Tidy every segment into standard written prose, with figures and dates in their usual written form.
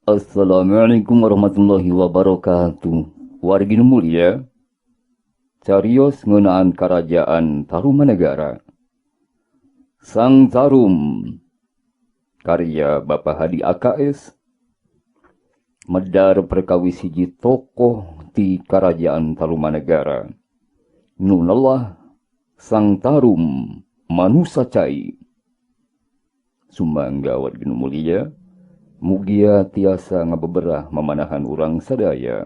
Assalamualaikum warahmatullahi wabarakatuh. Wargi nu mulia, carios ngeunaan Karajaan Tarumanegara. Sang Tarum karya Bapak Hadi AKS medar perkawis hiji tokoh ti Karajaan Tarumanegara. Nu nelah Sang Tarum manusa cai. Sumangga wargi nu mulia, mugia tiasa ngabeberah mamanahan urang sadaya.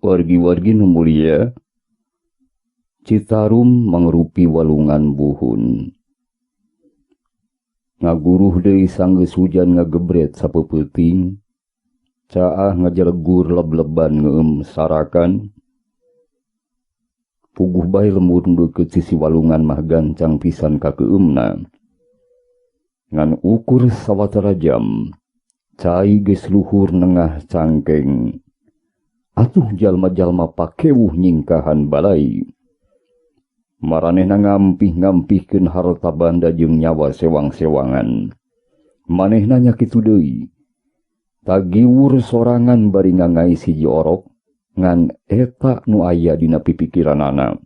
Wargi-wargi nu mulia, Citarum mangrupi walungan buhun. Ngaguruh deui sanggeus hujan ngagebret sapeupeting, caah ngajelegur leb-leban ngeueum sarakan. Puguh bae lembur nu deukeut sisi walungan mah gancang pisan ka keueumna. Ngan ukur sawatara jam, cai geus luhur nengah cangkeng. Atuh jalma-jalma pakewuh nyingkahan balai. Maranehna ngampih-ngampihkeun harta banda jeung nyawa sewang-sewangan. Manehna nya kitu deui. Tagiwur sorangan bari ngangais hiji orok, ngan eta nu aya dina pipikiranana.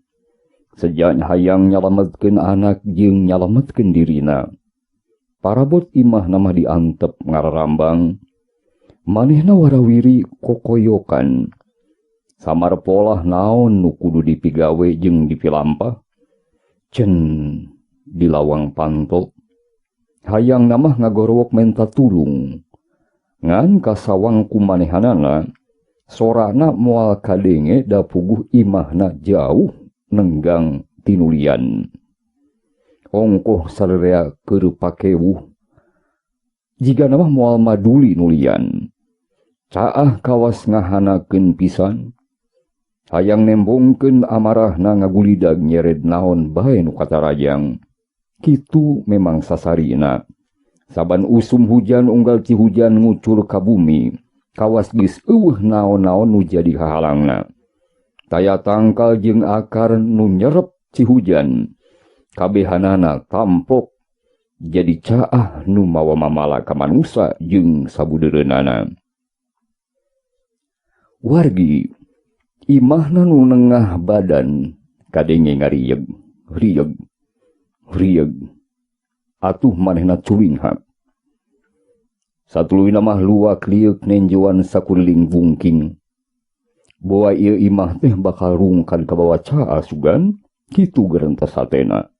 Sejak hayang nyalametkeun anak jeung nyalametkeun dirina. Parabot imahna mah diantep ngararambang. Manehna warawiri kokoyokan. Samar polah naon nu kudu dipigawe jeung dipilampah. Cen di lawang panto. Hayang namah ngagorowok menta tulung. Ngan kasawang ku manehanana, sorana moal kadenge da puguh imahna jauh nenggang tinulian. Ongkoh sarerea keur pakewuh. Jiga namah moal maduli nulian. Caah kawas ngahanakeun pisan. Hayang nembongkeun amarahna ngagulidag nyered naon bae nu katarajang. Kitu memang sasarina. Saban usum hujan unggal ci hujan ngucur ka bumi, kawas geus eueuh naon-naon nu jadi hahalangna. Taya tangkal jeung akar nu nyerep ci hujan, kabehanana tamplok jadi caah nu mawa mamala ka manusa jeung sabudeureunana. Wargi, imahna nu nengah badan kadenge ngarieg, rieg, rieg. Atuh manehna curinghak. Satuluyna mah luak lieuk nenjoan sakuliling bungking. Boa ieu imah teh bakal rungkad kabawa caah sugan, kitu gerentes hatena.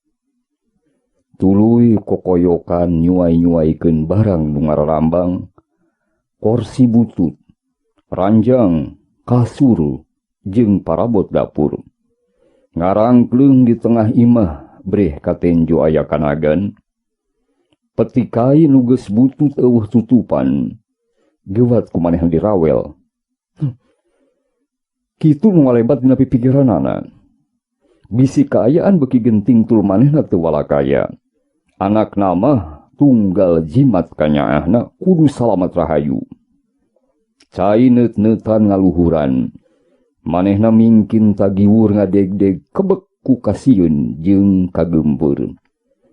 Tuluy kokoyokan nyuai-nyuaikeun barang nu ngararambang, korsi butut, ranjang, kasur, jeung parabot dapur. Ngarangkleung di tengah imah breh katenjo aya kanagan. Peti kai nu geus butut eueuh tutupan, geuwat ku manehna dirawel. Kitu nu ngalebat dina pipikiranana. Bisi kaayaan beuki genting tul manehna teu walakaya. Anakna mah tunggal jimat kanyaahna kudu salamat rahayu. Cai neut-neutan ngaluhuran. Manehna mingkin tagiwur ngadegdeg kebek ku kasieun jeung kageumpeur.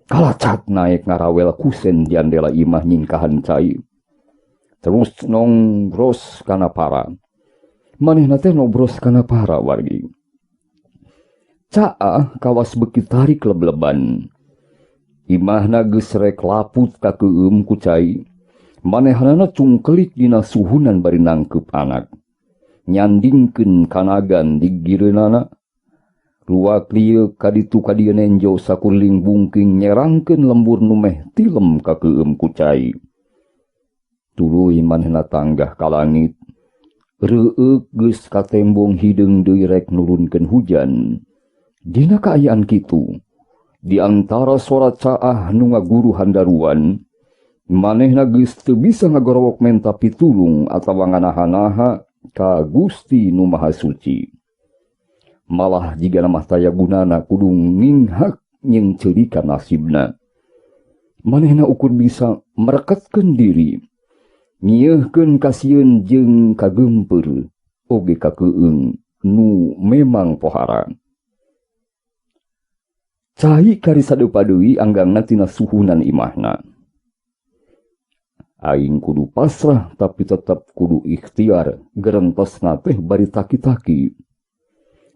Kalacat naek ngarawel kusen jandela imah nyingkahan cai. Terus nonggros kana para. Manehna teh nobros kana para wargi. Caah kawas beuki tarik leb-leban. Imahna geus rek laput ka keueum ku cai. Manehanana cungkelik dina suhunan bari nangkeup anak. Nyandingkeun kanagan di gireunana. Luak lieuk kaditu kadieu nenjo sakuliling bungking nyerangkeun lembur nu meh tilem ka keueum ku cai. Tuluy manehna tanggah ka langit. Reueuk geus katembong hideung deui rek nurunkeun hujan. Dina kaayaan kitu, di antara sora caah nu ngaguru handaruan, manehna geus teu bisa ngagorowok menta pitulung atawa nganaha-naha ka Gusti nu Maha Suci. Malah jigana mah taya gunana kudu nginghak jeung ceulika nasibna. Manehna ukur bisa mereketkeun diri. Nyieuhkeun kasieun jeung kageumpeur oge kakeueung nu memang pohara. Cai kari sadeupa deui anggangna tina suhunan imahna. Aing kudu pasrah tapi tetep kudu ikhtiar gerentosna teh bari taki-taki.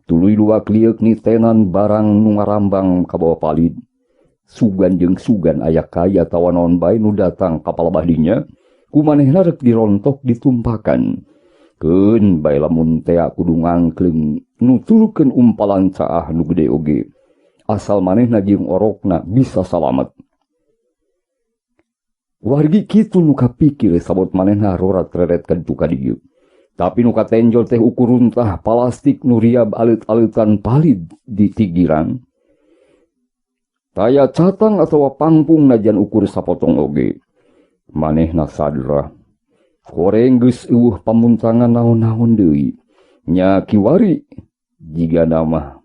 Tuluy luak lieuk nitenan barang nu ngarambang kabawa palid. Sugan jeung sugan aya kaya atawa naon bae nu datang ka palebah dinya, ku manehna rek dirontok ditumpakan. Keun bae lamun tea kudu ngangkleung nutulkeun umpalan caah nu gede oge. Asal manehna jeung orokna bisa salamet. Wargi kitu nu kapikir sabot manehna rorat reret ka ditu ka dieu. Tapi nu katenjol teh ukur runtah palastik nu riab alit-alitan palid di tigiran. Taya catang atawa pangpung najan ukur sapotong oge. Manehna sadrah. Koreng geus eueuh pamuntangan naon-naon deui. Nya kiwari jiga mah.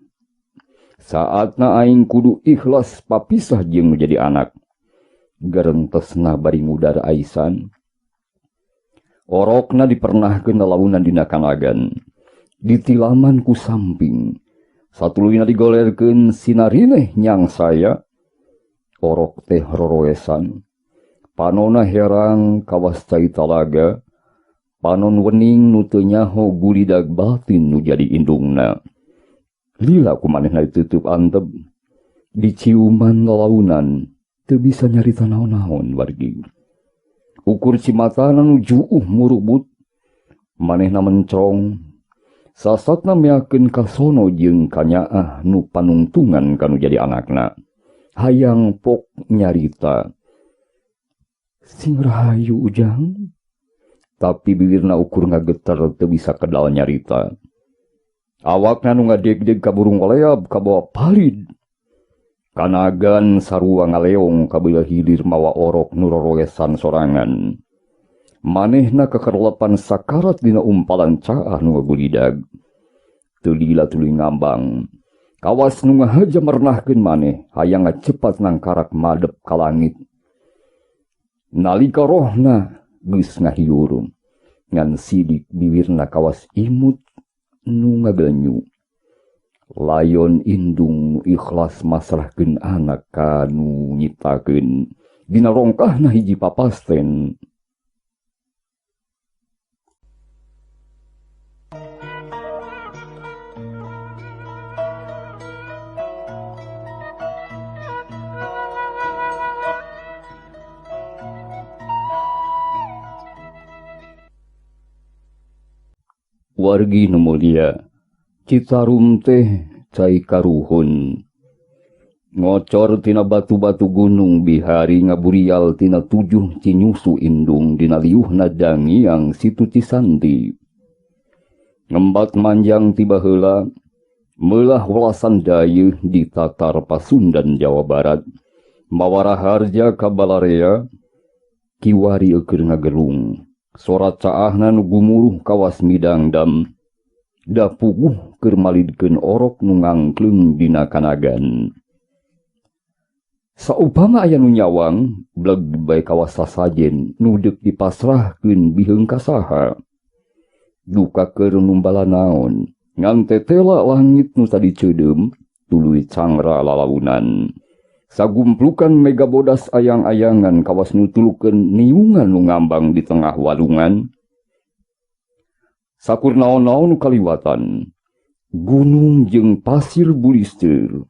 Saatna aing kudu ikhlas papisah jeung nu jadi anak. Gerentesna bari ngudar aisan. Orokna dipernahkeun lalaunan dina kanagan. Ditilaman ku samping. Satuluyna digolerkeun sinarineh nyang saya. Orok teh roroesan. Panona herang kawas cai talaga. Panon wening nu teu nyaho gulidag batin nu jadi indungna. Lila ku manehna ditutup antep. Diciuman lalaunan teu bisa nyarita naon-naon wargi. Ukur cimatana nu juuh murubut. Manehna mencrong. Sasatna meakeun kasono jeung kanyaah nu panungtungan kanu jadi anakna. Hayang pok nyarita. Sing rahayu ujang. Tapi bibirna ukur ngageter teu bisa kedal nyarita. Awakna nu ngadegdeg ka burung oleab kabawa palid. Kanagan sarua ngaleong kabeula hilir mawa orok nu roroesan sorangan. Manehna kakerlepan sakarat dina umpalan caah nu ngagulidag. Teu lila tuluy ngambang. Kawas nu ngahaja mernahkeun maneh, hayang ngacepat nangkarak madep ka langit. Nalika rohna geus ngahiurung, ngan sidik bibirna kawas imut nu ngagelenyu. Layon indung nu ikhlas masrahkeun anak ka nu nyiptakeun. Dina rongkahna hiji papasten. Wargi nu mulia, Citarum teh cai karuhun. Ngocor tina batu-batu gunung bihari ngaburial tina tujuh cinyusu indung dina liuhna dangiang Situ Cisanti. Ngembat manjang tiba heula, meulah welasan dayeuh di Tatar Pasundan Jawa Barat, mawara harja ka Balarea, kiwari eukeun ngagelung. Sora caahna nu gumuruh kawas midangdam, da puguh keur malidkeun orok nu ngangkleung dina kanagan. Saupama aya nu nyawang, bleg bae kawas sasajen nu deuk dipasrahkeun biheung ka saha. Duka keur numbala naon, ngan tetela langit nu tadi ceudeum, tuluy cangra lalaunan. Sagumplukan mega bodas ayang-ayangan kawas nutulukeun niungan nu ngambang di tengah walungan. Sakur naon-naon nu kaliwatan, gunung jeung pasir bulisteur,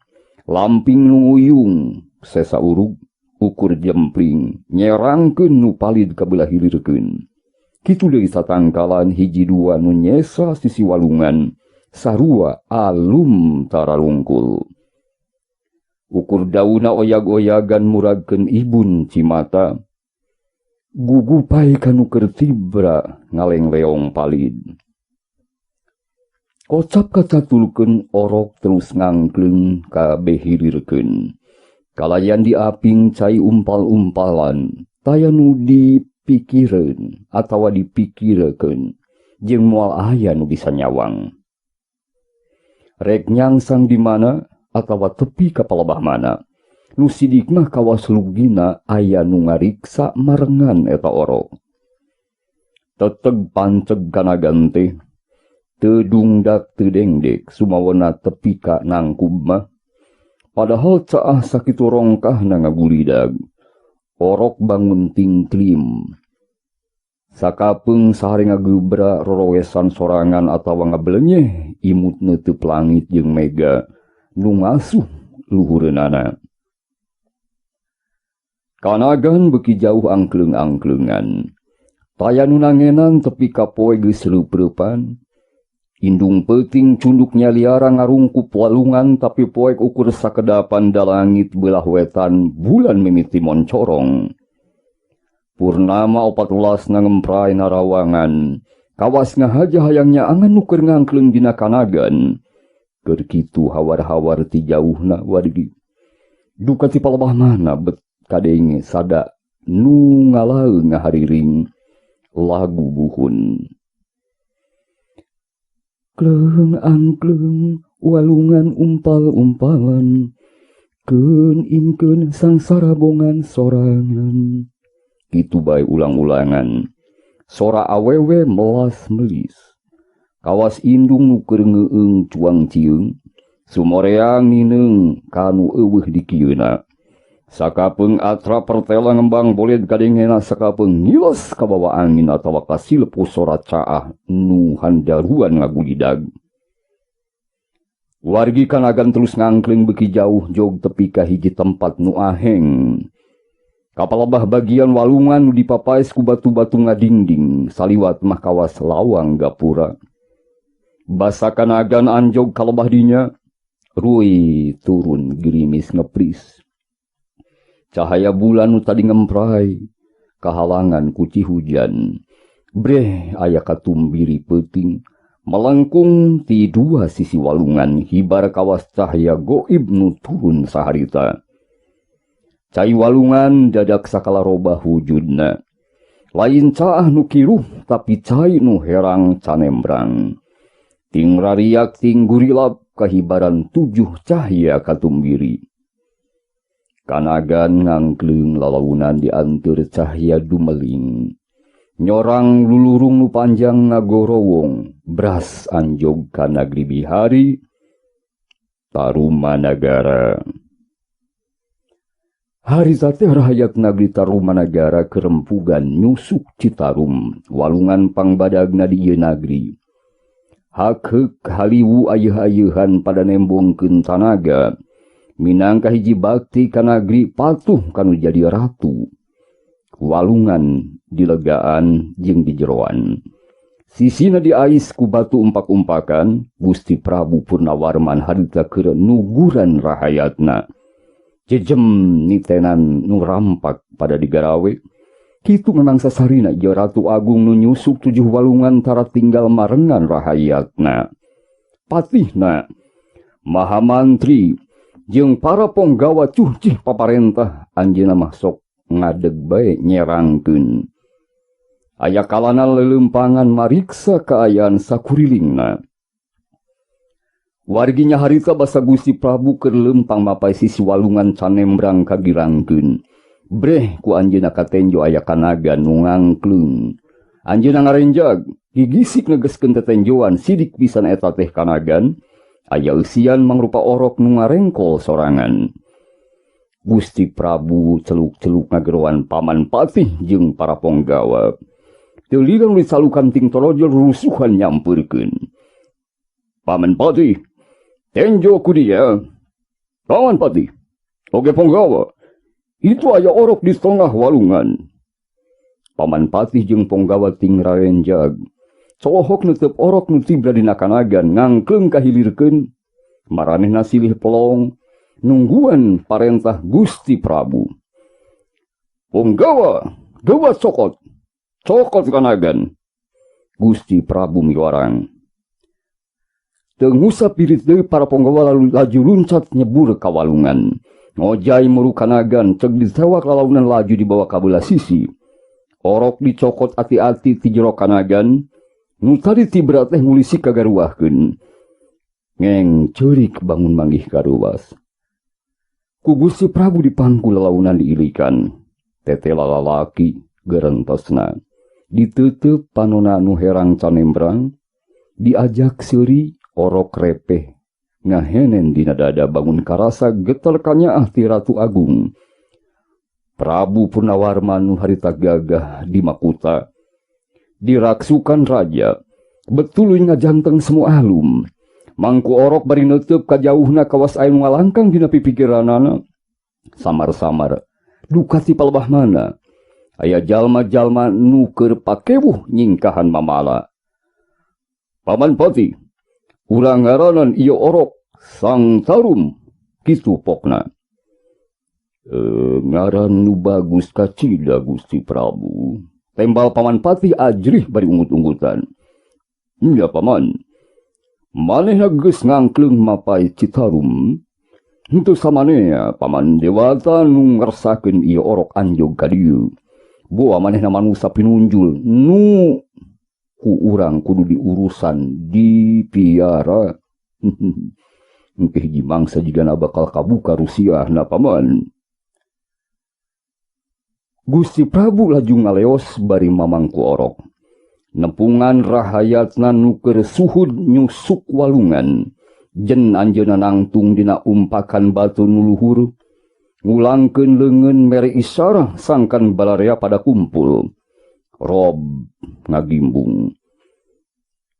lamping nu nguyung, sesa urug, ukur jempling, nyerangkeun nu palid kabelah hilirkeun. Kitu deui satangkalan hiji dua nu nyesa sisi walungan, sarua alum taralungkul. Ukur dauna oyag-oyagan muragkeun ibun cimata. Gugupai kanu keur tibra ngalengleong palid. Kocap kacatulkeun orok terus ngangkleung kabehilirkeun. Kalayan diaping cai umpal-umpalan, taya nu dipikireun atawa dipikirekeun jeung moal aya nu bisa nyawang. Rek nyangsang di mana atawa tepi ka palebah mana. Nu sidik mah kawas lugina aya nu ngariksa marengan eta orok. Teteg panceg kanagan teh teu dungdak teu dengdek sumawona tepi ka nangkub mah. Padahal caah sakitu rongkahna ngagulidag. Orok bangun tingklim. Sakapeung sahari ngagebra rorowesan sorangan atawa ngabelenyeh imut neuteub langit jeung mega nu ngasuh luhureunana. Kanagan beuki jauh angkleung-angkleungan. Taya nu nangenan tepi ka poe geus reup-reupan. Indung peuting cunduk nyaliara ngarungkup walungan tapi poek ukur sakedapan dalangit belah wetan bulan mimiti moncorong. Purnama 14 ngempray narawangan. Kawas ngahaja hayang nyaangan nu keur ngangkleung dina kanagan. Keur kitu hawar-hawar ti jauhna wargi. Duka ti palebah mana bet kadenge sada nu ngalaeung ngahariring lagu buhun. Kleung angkleung walungan umpal-umpalan, keun ingkeun sangsara bongan sorangan. Kitu bae ulang-ulangan. Sora awewe melas melis. Kawas indung nu keur ngeueung cuang cieung, sumoreang nineung kanu eueuh dikieuna. Sakapeung atra pertela ngembang boled kadengena sakapeung ngiles kabawa angin atawa kasilep ku sora caah nu handaruan ngagulidag. Wargi kanagan terus ngangkleung beuki jauh jog tepi ka hiji tempat nu aheng. Kapalebah bagian walungan nu dipapaes ku batu-batu ngadingding saliwat mah kawas lawang gapura. Basa kanagan anjog kalebah dinya, rui turun gerimis ngepris. Cahaya bulan nu tadi ngempray kahalangan ku cihujan. Breh aya katumbiri peuting melengkung ti dua sisi walungan hibar kawas cahaya goib nu turun saharita. Cai walungan dadak sakala robah wujudna. Lain caah nu kiruh tapi cai nu herang canembrang. Ting rariak ting gurilap kahibaran 7 cahaya katumbiri. Kanagan ngangkleung lalaunan dianteur cahya dumeling. Nyorang lulurung nu panjang ngagorowong, bras anjog ka nagri bihari, Tarumanagara. Harita teh rahayat nagri Tarumanagara kerempugan nyusuk Citarum, walungan pangbadagna di ieu nagri. Hak-heuk haliwu ayeuh-ayeuhan pada nembongkeun tanaga. Minangka hiji bakti ka nagri patuh kanu jadi ratu. Walungan dilegaan jeung dijeroan. Sisina diais ku batu umpak-umpakan, Gusti Prabu Purnawarman harita keur nuguran rahayatna. Jejem nitenan nu rampak pada digarawe. Kitu memang sasarina ieu Ratu Agung nu nyusuk 7 walungan tara tinggal marengan rahayatna. Patihna, Mahamantri, jeung para ponggawa cucih paparentah anjeunna mah sok ngadeg bae nyerangkeun. Aya kalana leuleumpangan mariksa kaayaan sakurilingna. Warginya harita basa Gusti Prabu keur leumpang mapay sisi walungan canembrang kagirangkeun. Breh ku anjeunna katenjo aya kanaga nu ngangkleung. Anjeunna ngarenjag, gigisik negeskeun tetenjoan sidik pisan eta teh kanagan. Aya eusian mangrupa orok nu ngarengkol sorangan. Gusti Prabu celuk-celuk ngageroan paman patih jeung para ponggawa. Teu lila nu disalukan ting torojol rusuhan nyampeurkeun. Paman patih, tenjo ku dia. Paman patih, oge ponggawa, itu aya orok di tengah walungan. Paman patih jeung ponggawa ting rarenjag. Colohok nutup orok nu tibra dina kanagan ngangkeung kahilirkeun. Maranehna silih pelong nungguan parentah Gusti Prabu. Ponggawa, gawa cokot, cokot kanagan. Gusti Prabu miwarang. Teu ngusap pirit deui para ponggawa lalu laju luncat nyebur ka walungan. Ngojay muru kanagan ceg ditewak lalaunan laju dibawa ka belah sisi. Orok dicokot ati-ati ti jero kanagan. Nu tadi tibra teh ngulisi kagaruahkeun. Ngeng ceurik bangun manggih karuas. Ku Gusti Prabu dipangku lalaunan diilikan. Tetela lalaki gerentosna. Diteuteup panona nu herang canembrang, diajak seuri orok repeh. Ngahenen dina dada bangun karasa geter kanyaah ti Ratu Agung. Prabu Purnawarman nu harita gagah di makuta. Diraksukan raja, betuluy ngajanteng semua alum. Mangku orok bari neuteub kajauhna kawas aya nu ngalangkang dina pipikiranana. Samar-samar, duka ti palebah mana. Aya jalma-jalma nu keur pakewuh nyingkahan mamala. Paman Pati, urang ngaranan ieu orok Sang Tarum, kitu pokna. Ngaran nu bagus kacida Gusti Prabu. Tembal Paman Patih ajrih bari unggut-unggutan. Nya paman, manehna geus ngangkleung mapai Citarum. Henteu samanea paman Dewata nu ngersakeun ieu orok anjog ka dieu. Boa manehna manusa pinunjul nu ku urang kudu diurusan dipiara. Engke hiji mangsa jigana bakal kabuka rusiahna paman. Gusti Prabu laju ngaleos bari mamangku orok. Nepungan rahayatna nu keur suhud nyusuk walungan. Jen anjeunna nangtung dina umpakan batu nu luhur. Ngulangkeun leungeun mere isarah sangkan balarea pada kumpul. Rob ngagimbung.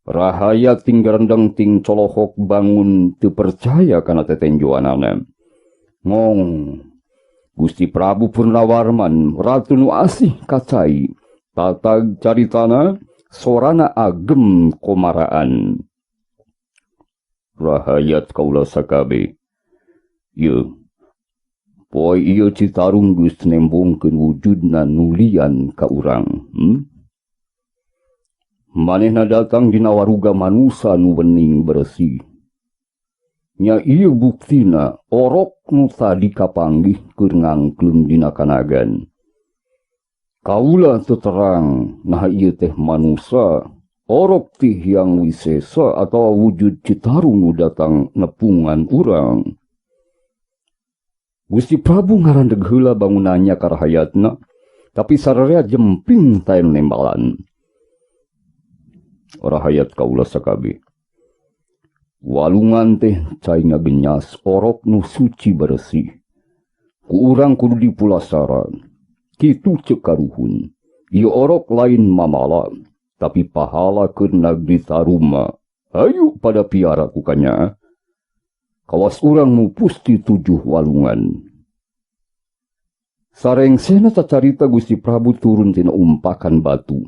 Rahayat ting garendeng ting colohok bangun teu percaya kana tetenjoanana. Ngong Gusti Prabu Purnawarman ratu nu asih kacai tatag caritana sorana agem komaraan. Rahayat kaula sakabe. Ieu poe ieu Citarum geus nembongkeun wujudna nulian ka urang. Manehna datang dina waruga manusa nu wening bersih. Nya ieu buktina orok nu tadi kapanggih keur ngangkleung dina kanagan. Kaula teu terang naha ieu teh manusa, orok ti Hyang Wisesa atawa wujud Citarum nu datang nepungan urang. Gusti Prabu ngarandeg heula bangunannya ka rahayatna, tapi sararea jemping tae nu nembalan. Rahayat kaula sakabeh. Walungan teh cai ngagenyas orok nu suci bersih. Ku urang kudu dipulasaran. Kitu ceuk karuhun. Ieu orok lain mamala, tapi pahala keur nagri taruma. Hayu pada piara ku kanya. Kawas urang mupus ti 7 walungan. Sarengsena cacarita Gusti Prabu turun tina umpakan batu.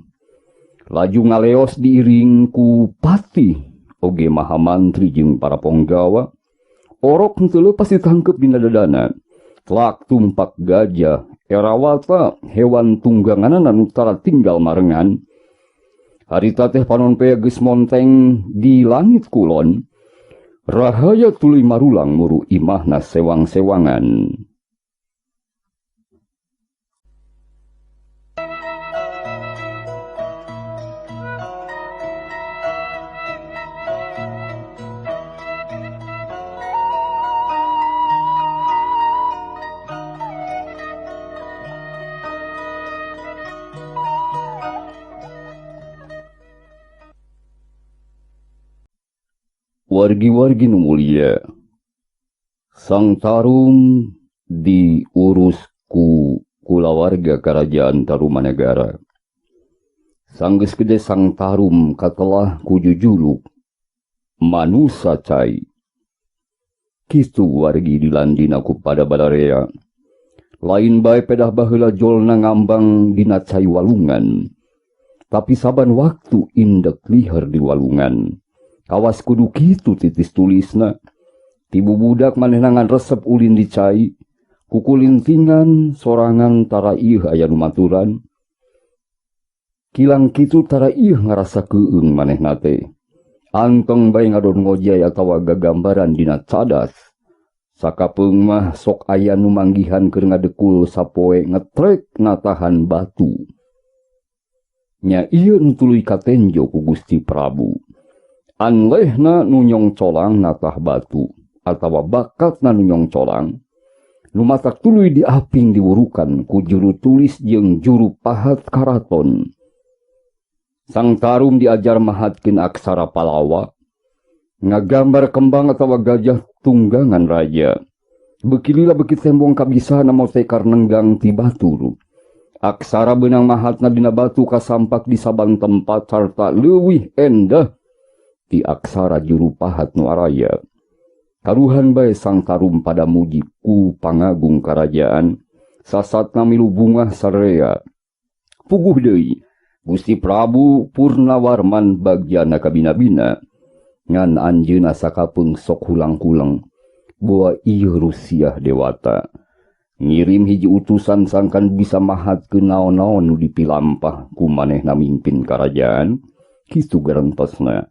Laju ngaleos diiring ku patih oge mahamantri jeung para ponggawa. Orok henteu leupas ditangkep dina dadana. Telak tumpak gajah, erawata hewan tungganganana nu tara tinggal marengan. Harita teh panon pea geus monteng di langit kulon. Rahaya tuluy marulang muru imahna sewang-sewangan. Wargi-wargi nu mulia, Sang Tarum diurus ku kulawarga Kerajaan Tarumanagara. Sanggeus gede Sang Tarum katelah ku jujuluk manusa cai. Kitu wargi dilandina ku pada balarea. Lain bae pedah baheula jolna ngambang dina cai walungan. Tapi saban waktu indek liher di walungan. Kawas kudu kitu titis tulisna. Tibu budak manehna ngan resep ulin di cai. Kukulintingan sorangan tara ieu aya nu maturan. Kilang kitu tara ieu ngarasa keung manehna teh. Anteng bae ngadon ngojay atawa gagambaran dina cadas. Sakapeung mah sok aya nu manggihan keur ngadekul sapoe ngetrek natahan batu. Nya ieu nu tuluy katenjo ku Gusti Prabu. Anlehna nu nyongcolang natah batu atawa bakatna nu nyongcolang nu matak tuluy diaping diwurukan ku juru tulis jeung juru pahat karaton. Sang Tarum diajar mahatkeun aksara Palawa, ngagambar kembang atawa gajah tunggangan raja. Beuki lila beuki tembong kabisana motekar nenggang ti batur. Aksara beunang mahatna dina batu kasampak di saban tempat sarta leuwih endah ti aksara juru pahat nu araya. Karuhan bae Sang Tarum pada muji ku pangagung karajaan, sasatna milu bungah sarea. Puguh deui, Gusti Prabu Purnawarman bagjana kabina-bina, ngan anjeunna sakapeung sok hulang-kuleng, boa ieu rusiah dewata. Ngirim hiji utusan sangkan bisa mahatkeun naon-naon nu dipilampah ku manehna mimpin karajaan, kitu garentosna.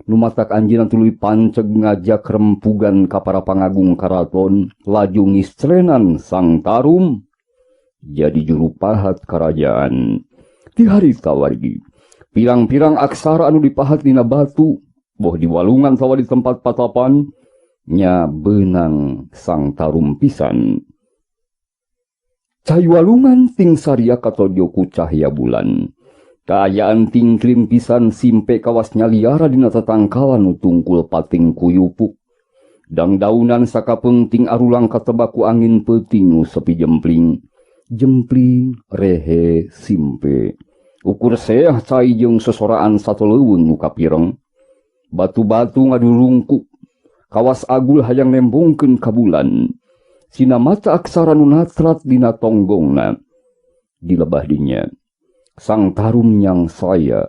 Nu matak anjeunna tuluy panceg ngajak rempugan ka para pangagung karaton, laju ngistrenan Sang Tarum jadi juru pahat karajaan. Ti harita wargi, pirang-pirang aksara anu dipahat dina batu, boh di walungan atawa di tempat patapan, nya beunang Sang Tarum pisan. Cai walungan ting saria katojo ku cahya bulan. Kaayaan tingklim pisan simpe kawas nyaliara dina tatangkalan nu tungkul pating kuyupuk. Dangdaunan sakapeung ting arulang katebak ku angin peuting nu sepi jempling. Jempling rehe simpe. Ukur seah cai jeung sosoraan satoleuweung nu kapireng. Batu-batu ngadurungkuk. Kawas agul hayang nembongkeun ka bulan. Sina mata aksara nu natrat dina tonggongna. Di lebah dinya, Sang Tarum nyang saya,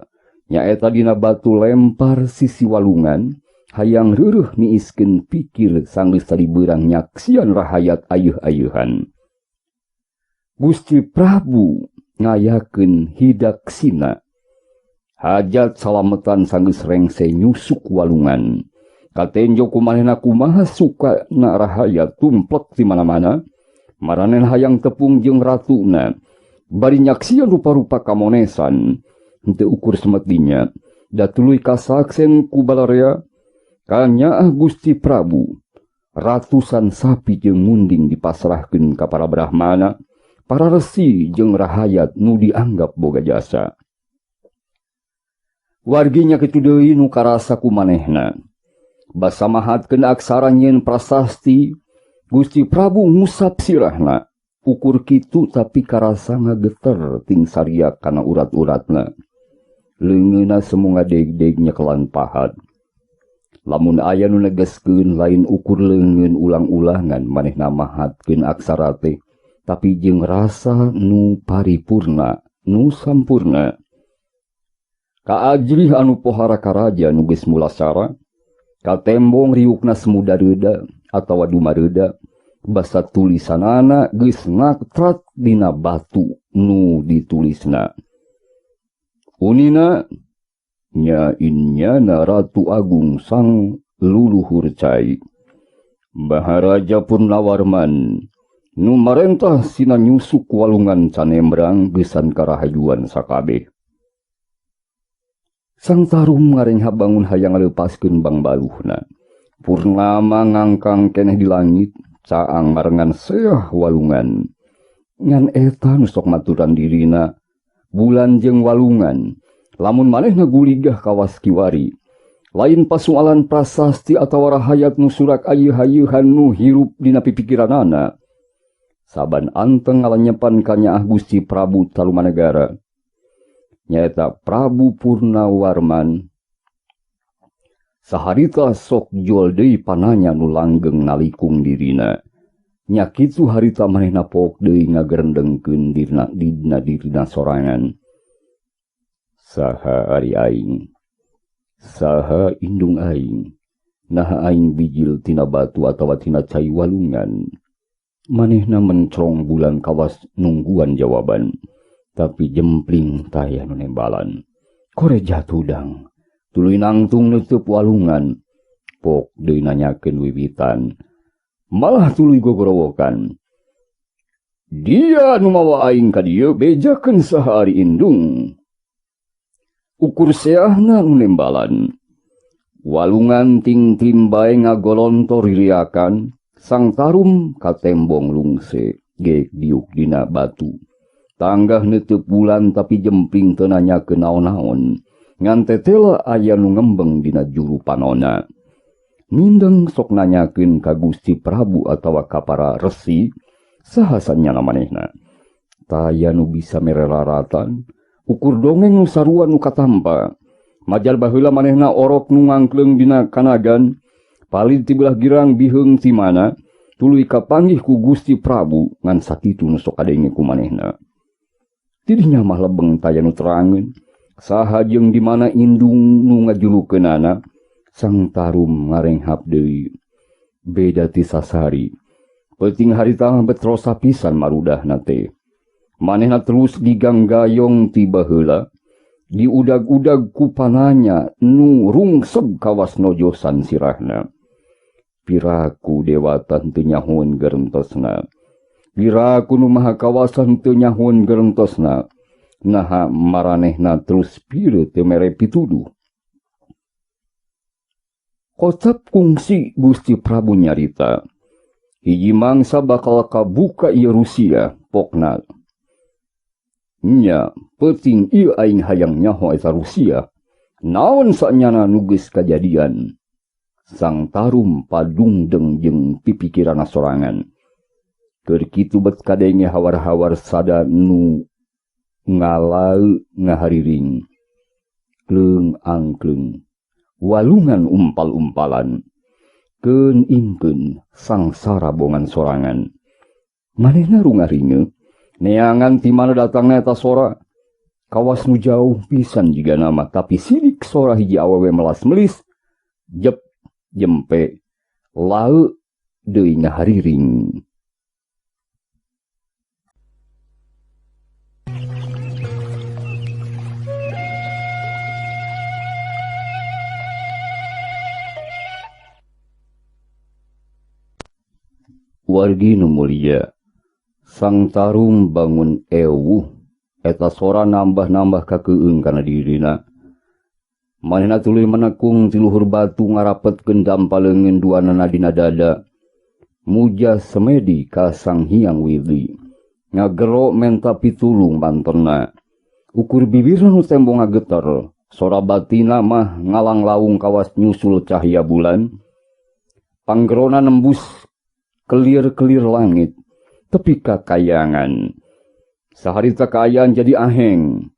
nyaeta dina batu lempar sisi walungan, hayang reureuh niiskeun pikir sanggeus tadi beurang nyaksian rahayat ayeuh-ayeuhan. Gusti Prabu ngayakeun hidaksina. Hajat salametan sanggeus rengse nyusuk walungan. Katenjo kumanehna kumaha suka na rahayat tumplek di mana-mana. Maranen hayang tepung jeung ratuna. Bari nyaksian rupa-rupa kamonesan. Henteu ukur semet dinya. Da tuluy kasaksen ku balarea. Kanyaah Gusti Prabu. Ratusan sapi jeung munding dipasrahkeun ka para brahmana, para resi jeung rahayat nu dianggap boga jasa. Warginya kitu deui nu karasa ku manehna. Basa mahatkeun aksara nyieun prasasti, Gusti Prabu ngusap sirahna. Ukur kitu tapi karasa ngageter ting saria kana urat-uratna. Leungeunna semu ngadeg-deg nyekelan pahat. Lamun aya nu negeskeun lain ukur leungeun ulang-ulangan manehna mahatkeun aksara teh, tapi jeung rasa nu paripurna, nu sampurna. Kaajrih anu pohara karaja nu geus mulasara, katembong riukna semu dareuda atawa dumareuda, basa tulisanana geus natrat dina batu nu ditulisna. Unina nya inyana Ratu Agung Sang Luluhur Cai. Maharaja Purnawarman nu marentah sina nyusuk walungan canembrang geusan karahajuan sakabeh. Sang Tarum ngarengha bangun hayang ngaleupaskeun bangbaluhna. Purnama ngangkang keneh di langit, caang marengan seah walungan. Ngan eta nu sok maturan dirina, bulan jeung walungan. Lamun manehna guligah kawas kiwari. Lain pasualan prasasti atawa rahayat nu surak ayeuh-ayeuhan nu hirup dina pipikiranana. Saban anteng ngalenyepan kanyaah Gusti Prabu Tarumanegara. Nyaeta Prabu Purnawarman. Saharita sok jual deui pananya nu langgeng nalikung dirina. Nya kitu harita manehna pook deui ngagerendengkeun dirina dina dirina sorangan. Saha ari aing? Saha indung aing? Naha aing bijil tina batu atawa tina cai walungan? Manehna mencrong bulan kawas nungguan jawaban. Tapi jempling taya nu nembalan. Kore jatudang. Tuluy nangtung neuteub walungan. Pok deui nanyakeun wiwitan. Malah tuluy gogorowokan. Dia nu mawa aing ka dieu bejakeun saha ari indung. Ukur seahna nu nembalan. Walungan ting timbae ngagolontor ririakan. Sang Tarum katembong lungse geek diuk dina batu. Tanggah neuteub bulan tapi jempling teu nanyakeun naon-naon. Ngan tetela aya nu ngembeng dina juru panona. Mindeng sok nanyakeun ka Gusti Prabu atawa ka para resi, saha sanyana manehna. Taya nu bisa mere raratan, ukur dongeng nu sarua nu katampa. Majal baheula manehna orok nu ngangkleung dina kanagan, palid ti belah girang biheung ti mana, tuluy kapanggih ku Gusti Prabu ngan sakitu nu sok kadenge ku manehna. Tidinya mah lebeng taya nu terangeun, saha jeung di mana indung nu ngajulukeunana. Sang Tarum ngarenghap deui. Beda ti sasari. Peuting harita mah bet rosa pisan marudahna teh. Manehna terus diganggayong ti baheula, diudag-udag ku pananya nu rungseg kawas nojosan sirahna. Piraku dewata henteu nyahoeun gerentosna. Piraku nu maha kawasa henteu nyahoeun gerentosna. Naha maranehna terus pieu teu mere pituduh. Kocap kungsi Gusti Prabu nyarita, hiji mangsa bakal kabuka ieu Rusia pokna. Nya, peuting ieu aing hayang nyaho eta Rusia. Naon sanyana nu geus kajadian? Sang Tarum padungdeng jeung pipikiranna sorangan. Keur kitu bet kadenge hawar-hawar sada nu ngalaeu ngahariring. Kleung angkleung. Walungan umpal-umpalan. Keun ingkeun sangsara bongan sorangan. Manehna rungaringe, neangan ti mana datangna eta sora. Kawas nu jauh pisan jiga nama, tapi sidik sora hiji awewe melas-melis, jep jempe, laeu deui ngahariring. Wargi nu mulia, Sang Tarum bangun ewuh, eta sora nambah-nambah kakeung kana dirina. Manehna tuluy menekung ti luhur batu ngarapetkeun dampa leungeun duanana dina dada. Muja semedi ka Sang Hyang Widi. Ngagero menta pitulung mantenna. Ukur bibirna nu tembong ngageter, sora batina mah ngalanglaung kawas nyusul cahaya bulan. Panggerona nembus kelir-kelir langit, tepi ka kayangan. Saharita kaayaan jadi aheng.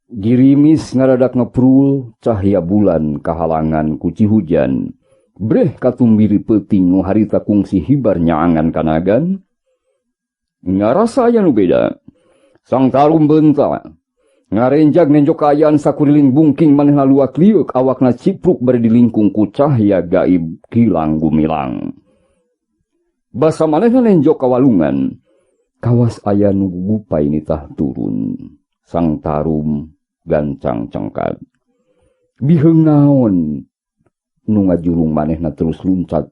Girimis ngaradak ngeprul, cahaya bulan kahalangan ku cihujan. Breh katumbiri peuting nu harita kungsi hibar nyaangan kanagan. Ngarasa aya nu beda. Sang Tarum beunta. Ngarenjag nenjok kaayaan sakuriling bungking manehna luak liuk awakna cipruk bari dilingkung ku cahaya gaib kilang gumilang. Basa manehna nenjok ka walungan. Kawas aya nu gugupai nitah turun. Sang Tarum gancang cengkat. Biheung naon nu ngajurung manehna terus luncat.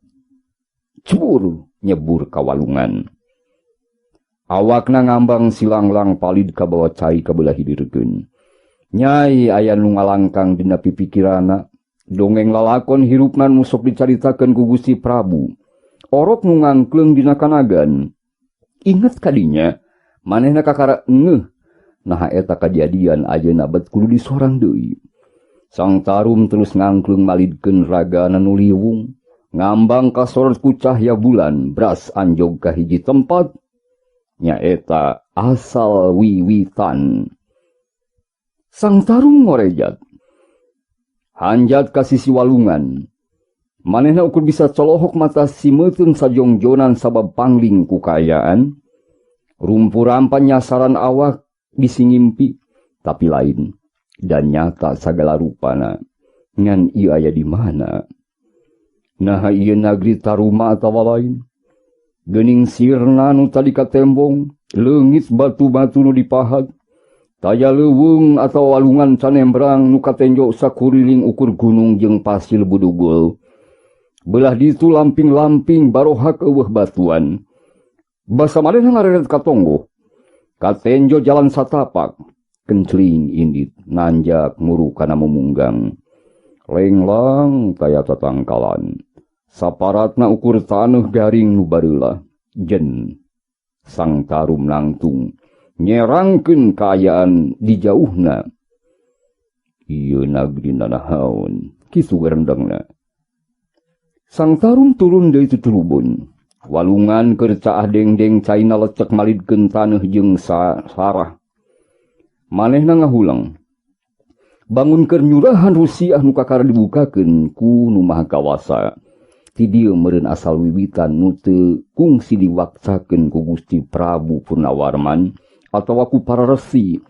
Cebur nyebur ka walungan. Awakna ngambang silanglang palid ka bawa cai ka beulah hidirkeun. Nyai aya nu ngalangkang dina pipikirana. Dongeng lalakon hirupna nu sok dicaritakeun ku Gusti Prabu. Orok nu ngangkleung dina kanagan. Inget kadinya, manehna kakara ngeuh. Naha eta kajadian ayeuna bet kudu disorang deui. Sang Tarum terus ngangkleung malidkeun ragana nu liwung. Ngambang kasorot ku cahya bulan, bras anjog ka hiji tempat. Nyaeta asal wiwitan. Sang Tarum ngorejat. Hanjat ka sisi walungan. Manehna ukur bisa colohok mata simeutun sajongjonan sabab pangling ku kaayaan. Rumpurampan nyasaran awak bisi ngimpi, tapi lain dan nyata sagala rupana. Ngan ieu aya di mana? Naha ieu nagri Taruma atawa lain? Geuning sirna nu tadi katembong, leungit batu-batu nu dipahat, taya leuweung atawa walungan canembrang nu katenjo sakuriling ukur gunung jeung pasir budugul. Belah ditu lamping-lamping barohak eueuh batuan. Basa manehna ngareret ka tonggoh. Katenjo jalan satapak, kencling indit nanjak muru kana mumunggang. Lenglang taya tatangkalan. Saparatna ukur taneuh garing nu bareula. Jen Sang Tarum nangtung nyerangkeun kaayaan di jauhna. Ieu nagri nanahaon kitu gerendengna. Sang Tarum turun deui tutulubun. Walungan keur caah dengdeng caina lecek malidkeun taneuh jeung sarah. Manehna ngahulang. Bangun keur nyurahan Rusiah nu kakara dibukakeun ku Nu Maha Kawasa. Ti dieu meureun asal wiwitan nu teu kungsi diwaksakeun ku Gusti Prabu Purnawarman atawa ku para resi.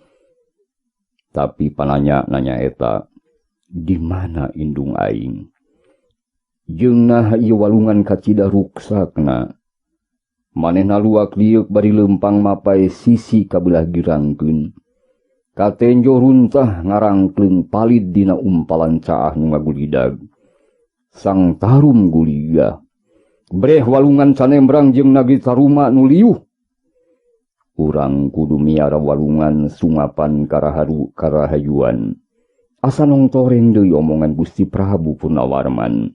Tapi pananya nanya eta, di mana indung aing? Jeung naha ieu walungan kacida ruksakna? Manehna luak lieuk bari leumpang mapai sisi kabelah girangkeun. Katenjo runtah ngarangkleung palid dina umpalan caah nu ngagulidag. Sang Tarum guliga. Breh walungan canembrang jeung nagri Taruma nu liuh. Urang kudu miara walungan sungapan karaharu karahayuan. Asa nongtoreng deui omongan Gusti Prabu Purnawarman.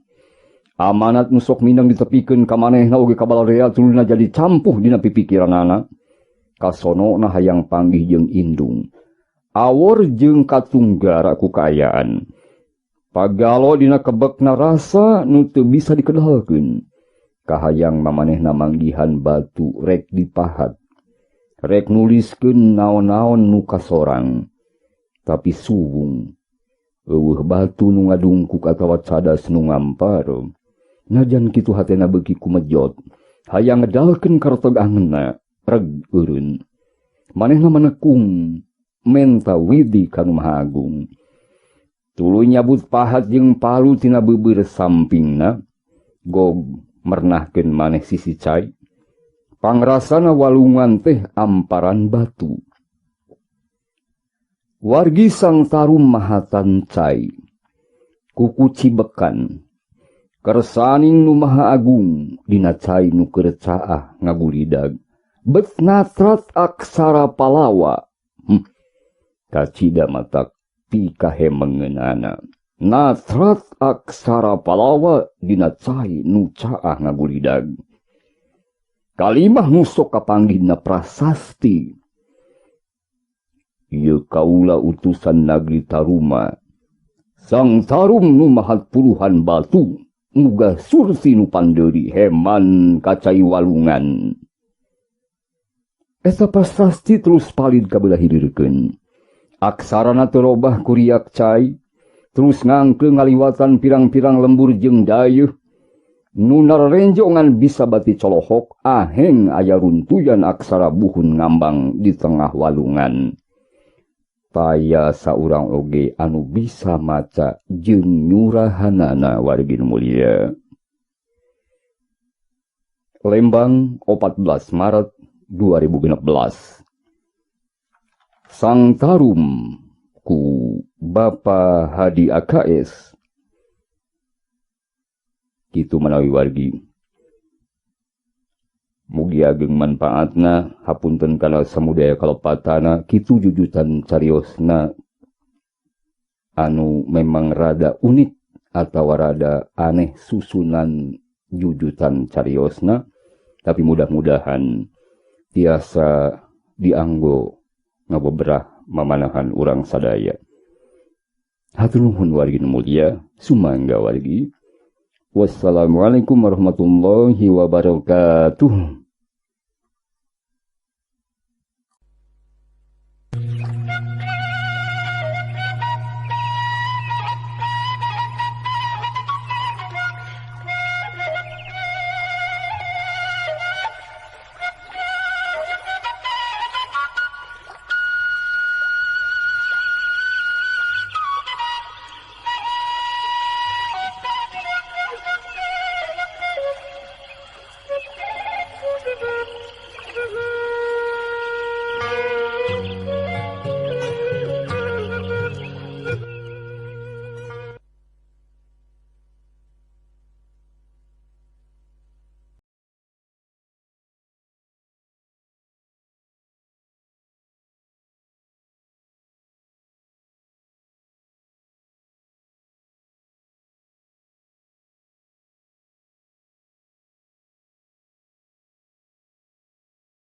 Amanat nu sok mindeng ditepikeun ka manehna oge ka balarea tuluna jadi campuh dina pipikiranana. Kasonona hayang panggih jeung indung. Awor jeung katunggara ku kaayaan. Pagalo dina kebekna rasa nu teu bisa dikedalkeun. Kahayang mamanehna manggihan batu rek dipahat. Rek nuliskeun naon-naon nu kasorang. Tapi suwung. Eueuh batu nu ngadungkuk atawa cadas nu ngampar. Najan kitu hatena beuki kumejot. Hayang ngedalkeun kareteg angeunna, reg eureun. Manehna manekung menta widi ka Nu Maha Agung. Tuluy nyabut pahat jeung palu tina beubeur sampingna, gog mernahkeun maneh sisi cai. Pangrasana walungan teh amparan batu. Wargi Sang Tarum mahatan cai, kuku cibekan. Kersaning Nu Maha Agung dina cai nu keur caah ngagulidag. Bet natrat aksara Palawa. Kacida matak pikahemengeunana. Natrat aksara Palawa dina cai nu caah ngagulidag. Kalimah nu sok kapanggih dina prasasti. Ieu kaula utusan nagri Taruma. Sang Tarum nu mahat puluhan batu. Muga sursi nu pandeuri heman kacai walungan. Eta prasasti terus palid kabelah hireurkeun. Aksarana teu robah kuriak cai, terus ngangkeung ngaliwatan pirang-pirang lembur jeung dayeuh. Nu nararenjongan bisa bati colohok aheng aya runtuyan aksara buhun ngambang di tengah walungan. Taya saurang oge anu bisa maca jeung nyurahanana wargi nu mulia. Lembang 14 Maret 2016. Sang Tarum ku Bapa Hadi AKS. Kitu manawi wargi. Mugi ageng manfaatna, hapunten kana samudaya kalepatana, kitu jujutan cariosna anu memang rada unik atau rada aneh susunan jujutan cariosna, tapi mudah-mudahan tiasa dianggo ngabeberah mamanahan urang sadaya. Hatur nuhun wargi nu mulia, sumangga wargi. Wassalamualaikum warahmatullahi wabarakatuh.